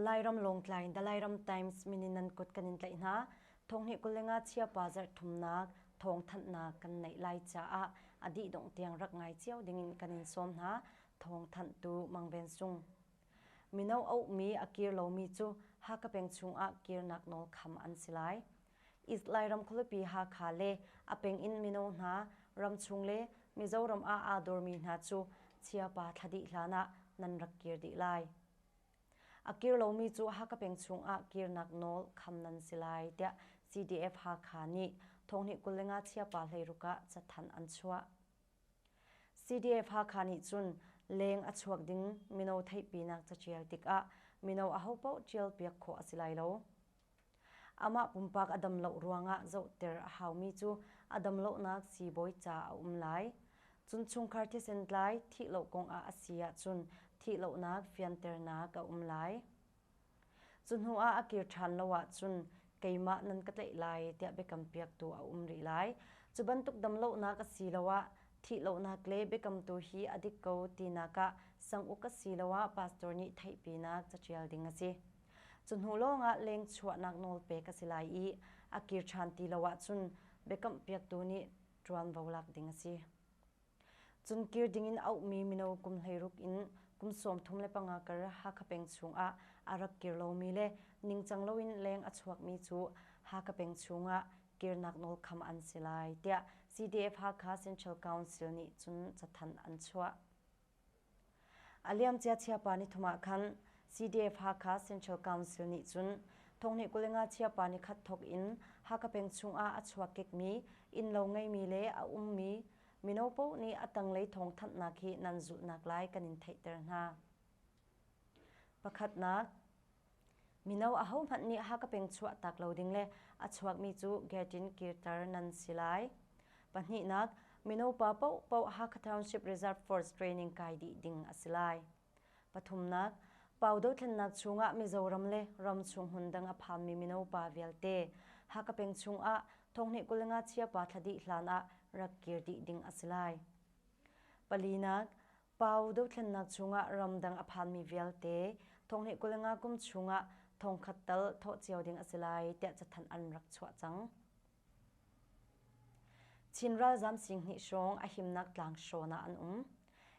Lairam Lawngtlai The Lairam Times min in nan kut kan in tlaih hna. Thonghnih 23 chiapa zarh thumnak thawngthanhnak kan neih lai caah a dih dongh tiang rak ngai cio dingin kan in sawm hna. Thawngthanhtu Mang Ven Sung. Mino auhmi a kir lomi cu Hakha peng chungah kirnak nawl kham an si lai. East Lairam khualipi Hakha le a peng in mino hna ramchung le Mizoram ah aa dormi hna cu chiapa thla dih hlan ah nan rak kir dih lai. A kir lomi cu Hakha peng chungah kirnak nawl kham nan si lai tiah CDF Hakha nih thonghnih 25 chiapa 16 ah cathanh an chuah. CDF Hakha nih cun leng a chuak ding mino theihpinak caṭial tikah mino ahopaoh ṭialpiak khawh a si lai lo. Amah pumpak a dam lo ruangah zohter a haumi cu a dam lonak siibawi ca a um lai. Cun chungkhar thisen tlai thih lo kong ah a si ahcun thih lonak fianternak a um lai. Cu hnu ah a kir ṭhan lo ahcun keimah nan ka tlaih lai tiah biakam piaktu a um rih lai. Cu bantuk damlonak asiloah thihlohnak le biakamtu hi a dik ko tinak ah sanguk asiloah pastor nih theihpinak caṭial ding a si. Cu hnu lawngah leng chuahnak nawl pek a si lai i a kir ṭhan ti lo ahcun biakamh piaktu nih ṭuanvo lak ding a si. Cun kir dingin auhmi mino kum 16 in kum 35 kar Hakha peng chungah a rak kir lomi le ningcang loin leng a chuakmi cu Hakha peng chungah kirnak nawl kham an si lai tiah CDF Hakha Central Council nih cun cathanh an chuah. A liamcia chiapa nithum ah khan CDF Hakha Central Council nih cun thonghnih 25 chiapa nikhat thawk in Hakha peng chungah a chuak kekmi innlo ngeimi le a ummi mino paoh nih a tanglei thawngthanhnak hi nan zulhnak lai kan in theihter hna. Pakhatnak, mino ahohmanh nih Hakha peng chuahtak lo ding le a chuakmi cu gate in kirter nan si lai. Pahnihnak, mino pa paohpaoh Hakha Township Reserve Force training kai dih ding a si lai. Pathumnak, Pau dothlennak chungah Mizoram le ramchung hmun dang a phanmi mino pa vialte Hakha peng chungah thonghnih 25 chiapa thla dih hlan ah rak kir dih ding a si lai. Palinak, Pau dothlennak chungah ramdang a phanmi vialte thonghnih 25 kum chungah thongkhat tal thawh cio ding a si lai tiah cathanh an rak chuah cang. Chin ralzam 20,000 hrawng a himnak tlang hrawn ah an um.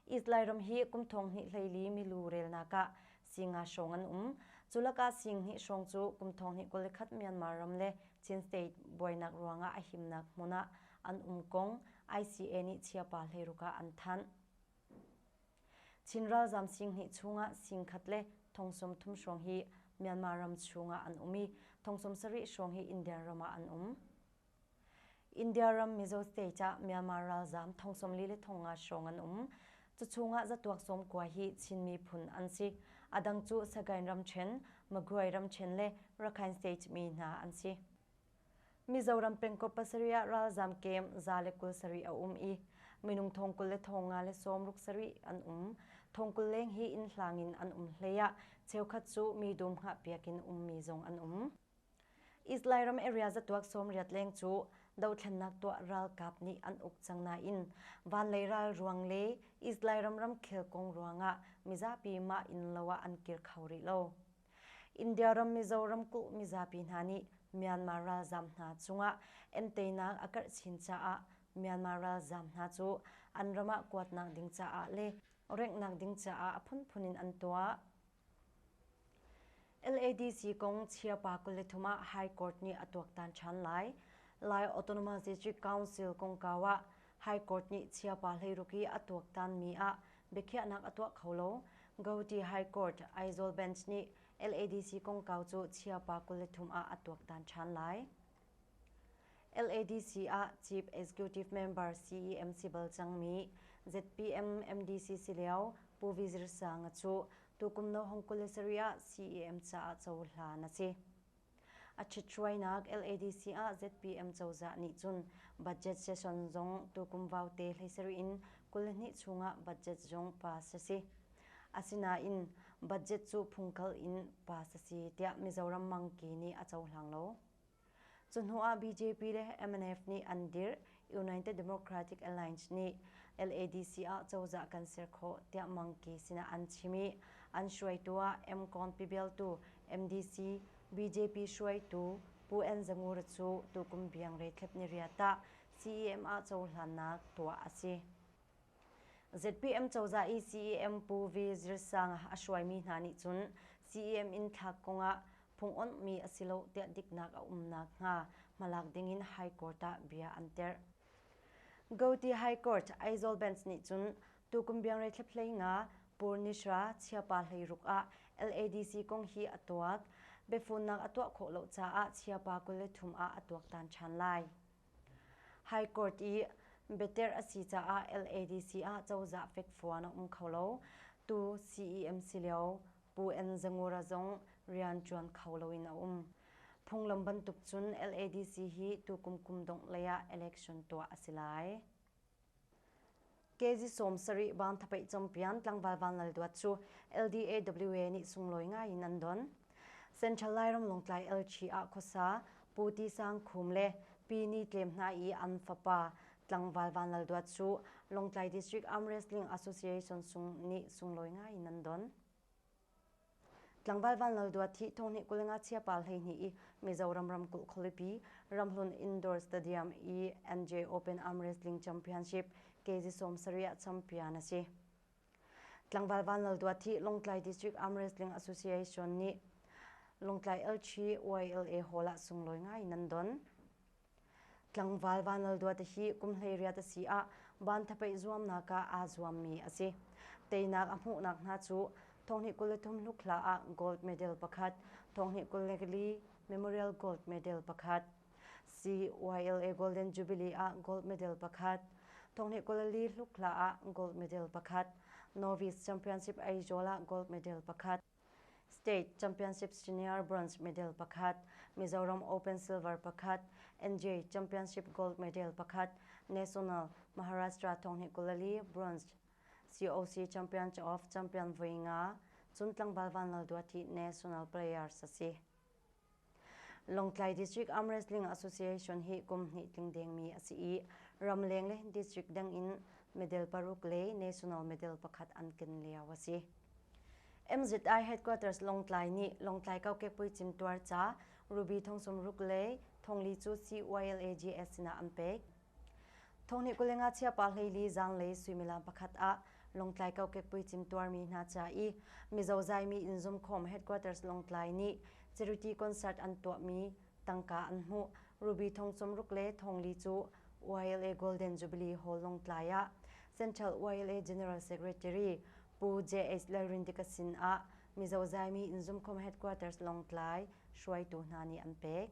East Lairam hi kum 2024 milu relnak ah singa hrawng an um. Cu lakah 20,000 hrawng cu kum 2021 Myanmar ram le Chin State buainak ruangah a himnak hmun ah an um kong ICA nih chiapa 16 ah an thanh. Chin ralzam 20,000 chungah 1,000 le 30,000 hrawng hi Myanmar ram chungah an um i 70,000 hrawng hi India ram ah an um. India ram Mizo state ah Myanmar ralzam 43,500 hrawng an um. Cu chungah zatuak 90 hi Chin miphun an si. A dang cu Sagaing ramṭhen, Magway ramṭhen le Rakhine state mi hna an si. Mizoram pengkomh pasarih ah ralzaam camp 127 a um i minung thong 20 le thong nga le 67 an um. Thong 20 leng hi inn hlang in an um hlei ah cheukhat cu mi dum hngahpiak in ummi zong an um. East Lairam area zatuak 80 leng cu dothlennak tuah ralkap nih an uk cang nain vanlei ral ruang le East Lairam ramkhel kong ruangah mizapi mah inn lo ah an kir kho rih lo. India ram Mizoram kulh mizapi hna nih Myanmar ralzaam hna cungah entainak a karh chin caah Myanmar ralzaam hna cu an ram ah kuatnak ding caah le renghnak ding caah a phunphun in an tuah. LADC kong chiapa 23 ah High Court nih a tuaktan ṭhan lai. Lai Autonomous District Council kongkau ah High Court nih chiapa 16 i a tuaktanmi ah biakhiahnak a tuah kho lo. Gauhati High Court Aizawl Bench nih LADC kongkau cu chiapa 23 ah a tuaktan ṭhan lai. LADC ah Chief Executive Member CEM si bal cangmi ZPM MDC si lio Pu Vizir Sanga cu tukum no hong 27 ah CEM caah cohlan a si. A ṭhithruainak LADC ah ZPM cozah nih cun budget session zong tukum vaute 17 in 22 chungah budget zong pass a si. Asinain budget cu phungkal in pass a si tiah Mizoram mangki nih a cohlang lo. Cu hnu ah BJP le MNF nih an dirh. United Democratic Alliance nih LADC ah cozah kan ser khawh tiah mangki sinah an chim i an hruaitu ah MCON pibialtu MDC, BJP hruaitu Pu N. Zangura cu tukum biangre thlep ni riat ah CEM ah cohlannak tuah a si. ZPM cozah i CEM Pu V. Zirsang a hruaimi hna nih cun CEM in thlak kongah phung onhmi a si lo tiah diknak a um nakhnga hmalak dingin High Court ah bia an terh. Gauti High Court Aizawl Bench nih cun tukum biangre thlep nga Purnishra Chiapa hleiruk ah LADC kong hi a tuak. Biafunnak a tuah khawh lo caah Chiapa 23 ah a tuaktan ṭhan lai. High Court i biaterh a si caah LADC ah cozah fekfuan a um kho lo. Tu CEM si lio Pu N. Zangura zong rian ṭuan kho loin a um. Phunglam bantuk cun LADC hi tukum kum dongh lei ah election tuah a si lai. KG 70 bang thapeih champion tlangval Van Lal Duat cu LDAWA nih sunglawi ngai in an don. Central Lairam Lawngtlai LG ah khuasa Pu Ti Sang Khum le Pi Ni Tlem hna i an fapa tlangval Van Lal Duat cu Lawngtlai District Arm Wrestling Association sung nih sunglawi ngai in an don. Tlangval Van Lal Duat hi thonghnih 25 chiapa 12 i Mizoram ramkulh khualipi Ramhlun Indoor Stadium i NJ Open Arm Wrestling Championship KG 70 ah champion a si. Tlangval Van Lal Duat hi Lawngtlai District Arm Wrestling Association nih Lawngtlai LC YLA Hall ah sunglawi ngai in an don. Tlangval Van Lal Duat hi kum 18 a si ah ban thapeih zuamnak ah aa zuammi a si. Teinak a hmuhnak hna cu 2023 hlukhla ah gold medal pakhat, 2024 Memorial Gold Medal pakhat, CYLA Golden Jubilee ah gold medal pakhat, 2024 hlukhla ah gold medal pakhat, Novice Championship Aizawl ah gold medal pakhat, State Championship Senior Bronze Medal pakhat, Mizoram Open Silver pakhat, NJ Championship Gold Medal pakhat, National Maharashtra 2024 Bronze, COC Champion of Champion voi nga, cun tlangval Van Lal Duat hi National Players a si. Lawngtlai District Arm Wrestling Association hi kum hnih tling dengmi a si i ramleng le district dang in medal paruk le national medal pakhat an ken lio a si. MZI Headquarters Lawngtlai nih Lawngtlai kokek puicim tuar ca Ruby thong ruk le thongli cu CYLAGS sinah an pek. Thonghnih 25 chiapa 14 zanlei suimilam pakhat ah Lawngtlai kokek puicim tuarmi hna ca i Mizo zaimi in zumkhawm Headquarters Lawngtlai nih charity concert an tuahmi tangka an hmuh. Ruby thong 60 le thongli cu YLA Golden Jubilee Hall Lawngtlai ah Central YLA General Secretary Pu J.H. Lalrindika sin ah Mizo zaimi in zumkhawm Headquarters Lawngtlai hruaitu hna nih an pek.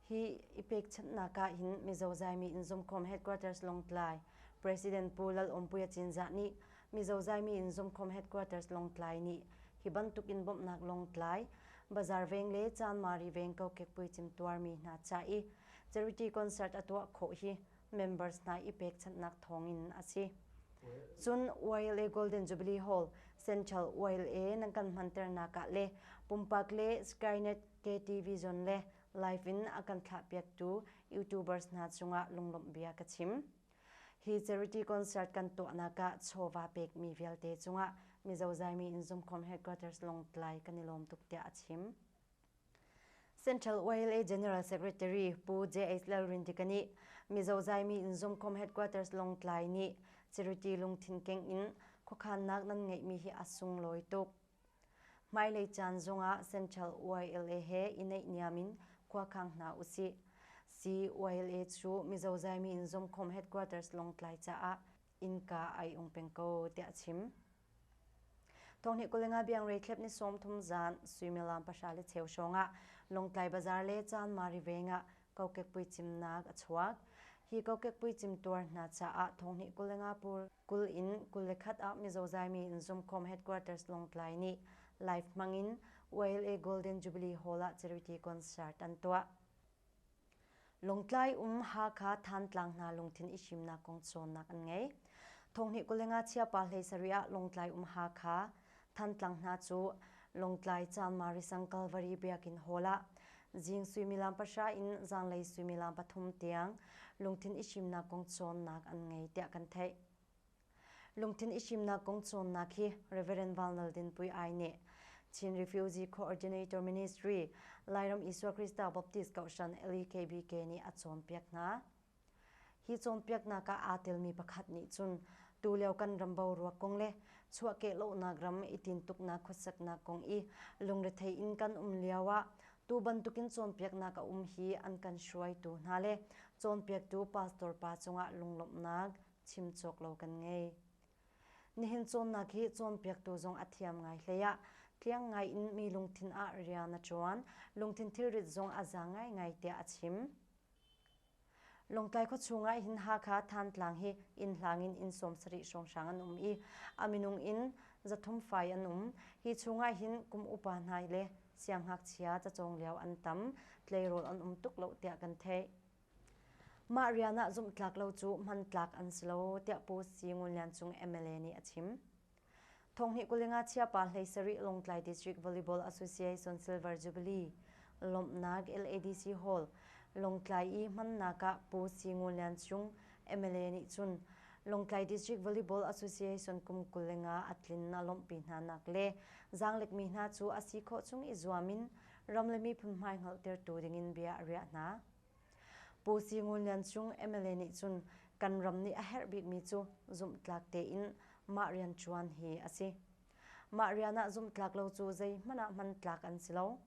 Hi i pekchanhnak ah hin Mizo zaimi in zumkhawm Headquarters Lawngtlai President Pu Lal Awmpuia Cinzah nih Mizo zaimi in zumkhawm Headquarters Lawngtlai nih hi bantuk in bawmhnak Lawngtlai Bazar veng le Chanmari veng kokek puicim tuarmi hna ca i charity concert a tuah khawh hi members hna i pekchanhnak thawngin a si. Cun YLA Golden Jubilee Hall Central YLA nan kan hmanternak ah le pumpak le Skynet KTV zon le live in a kan thlahpiaktu YouTubers hna cungah lunglawmh bia ka chim. Hi charity concert kan tuahnak ah chawva pekmi vialte cungah Mizo Zaimi in Zumkhawm Headquarters Lawngtlai kan i lawm tuk tiah a chim. Central YLA General Secretary Pu J.H. Lalrindika nih Mizo Zaimi in Zumkhawm Headquarters Lawngtlai nih charity lungthin keng in khuakhannak nan ngeihmi hi a sunglawi tuk. Hmailei caan zongah Central YLA he i naihniam in khuakhang hna usih. CYLA cu Mizo Zaimi in Zumkhawm Headquarters Lawngtlai caah innka ai ung peng ko tiah a chim. Thonghnih 25 biangrei thlep ni 30 zan suimilam 10:15 hrawngah Lawngtlai Bazar le Chanmari veng ah kokek puicimnak a chuak. Hi kokek puicim tuar hna caah thonghnih 25 pur kul in 21 ah Mizo Zaimi in Zumkhawm Headquarters Lawngtlai nih live hmangin YLA Golden Jubilee Hall ah charity concert an tuah. Lawngtlai um Hakha Thantlang hna lungthin i hrimnak kong cawnnak an ngei. Thonghnih 25 chiapa 17 ah Lawngtlai um Hakha Thantlang hna cu Lawngtlai Chanmari sang Calvary Biakinn Hall ah zing suimilam 9 in zanlei suimilam 3 tiang lungthin i hrimnak kong cawnnak an ngei tiah kan theih. Lungthin i hrimnak kong cawnnak hi Reverend Val Nal Din Pui Ai nih. Chin Refugee Coordinator Ministry, Lairam Isua Krista Baptist Kohhran LEKBK nih a cawnpiak hna. Hi cawnpiaknak ah aa telmi pakhat nih cun tulio kan ram boruak kong le chuahkehlohnak ram i tintuknak khuasaknak kong i lungrethei in kan um lio ah tu bantukin cawnpiaknak a um hi an kan hruaitu hna le cawnpiaktu pastor pa cungah lunglawmhnak chim cawk lo kan ngei. Nihin cawnnak hi cawnpiaktu zong a thiam ngai hlei ah tliang ngai in mi lungthin ah rian a ṭuan, lungthin thilrit zong a za ngaingai tiah a chim. Lawngtlai khuachung ah hin Hakha Thantlang hi inn hlang in inn 70 hrawnghrang an um i a minung in 300 fai an um. Hi chung ah hin kum upa hna le siangngakchia cacawng lio an tam, tleirawl an um tuk lo tiah kan theih. Mah rian ah zumhtlak lo cu hmantlak an si lo tiah Pu Si Ngun Lian Cung MLA nih a chim. Thonghnih 25 Chiapa 17 Lawngtlai District Volleyball Association Silver Jubilee lawmhnak LADC Hall Lawngtlai i hmannak ah Pu Si Ngun Lian Cung MLA nih cun Lawngtlai District Volleyball Association kum 25 a tlin a lawmhpi hna nak le zaanglekmi hna cu a si khawh chung i zuam in ram le miphun hmai hngalhtertu dingin bia a riah hna. Pu Si Ngun Lian Cung MLA nih cun kan ram nih a herh bikmi cu zumhtlak tein mah rianṭuan hi a si. Mah rian ah zumhtlak lo cu zeihmanh ah hmantlak an si lo.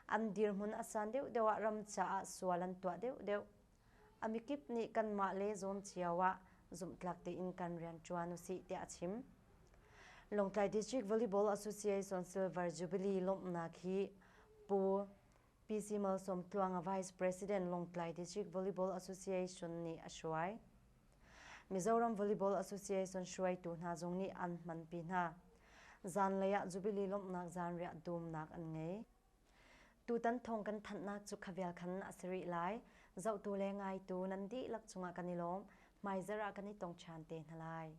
An dirhmun a san deuhdeuh ah ram caah sual an tuah deuhdeuh. A mikip nih kanmah le zawn cio ah zumhtlak tein kan rianṭuan usih tiah a chim. Lawngtlai District Volleyball Association Silver Jubilee lawmhnak hi Pu PC Malsawmtluang Vice President Lawngtlai District Volleyball Association nih a hruai. Mizoram Volleyball Association hruaitu hna zong nih an hmanpi hna. Zanlei ah Jubilee lawmhnak zanriah dumnak an ngei. Tutan thawng kan thanhnak cu khavial khan a si rih lai. Zohtu le ngaitu nan dihlak cungah kan i lawm. Hmaizarh ah kan i tong ṭhan te hna lai.